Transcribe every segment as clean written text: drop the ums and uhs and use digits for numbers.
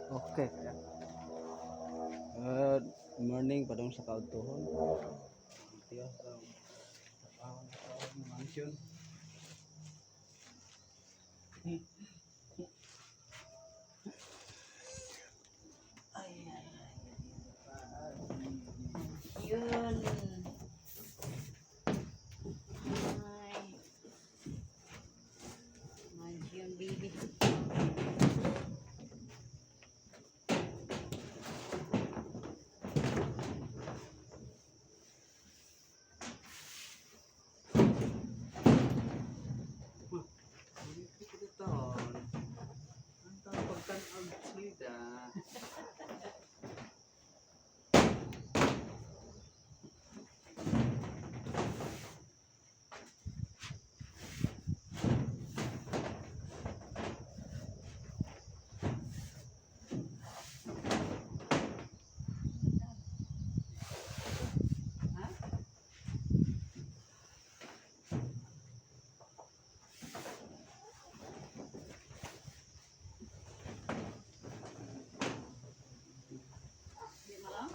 Okay. Good morning, padung sa kaudtohon. Tiyo sa trabaho na sa mansion. Ay, ay, ay. Yun. Ay. Mansion, baby. Ito. Ang tawag pagtan-aw sila. Ha? Di mo lang?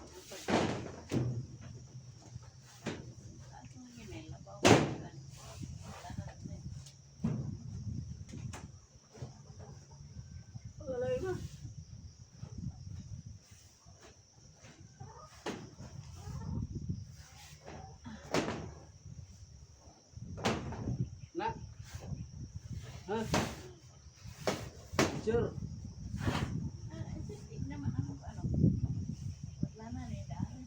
Ato yun eh, labaw. Lahat na eh. Wala ba? Na. Ha? Sure. Ah, eh, naman ano, ano. Wala na eh, dahil.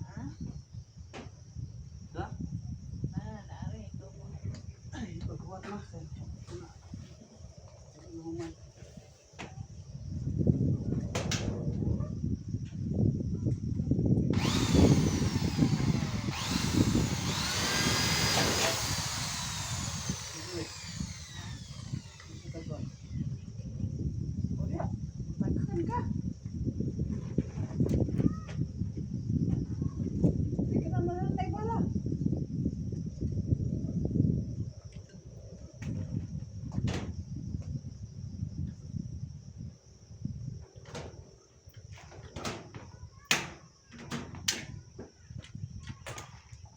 Ha? Ha? Na, naari, ito. Ay, pagkuhat na. Ano man? Hindi ka na malalay wala.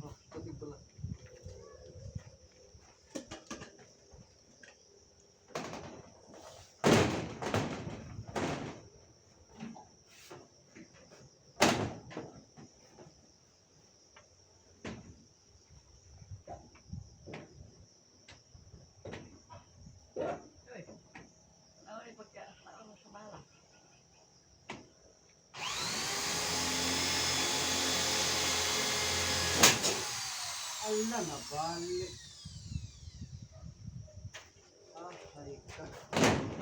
Oh, tubig pala. Ay, Ay, pagka, ano sa bala. Ala, nabalik. Ah, ay ka.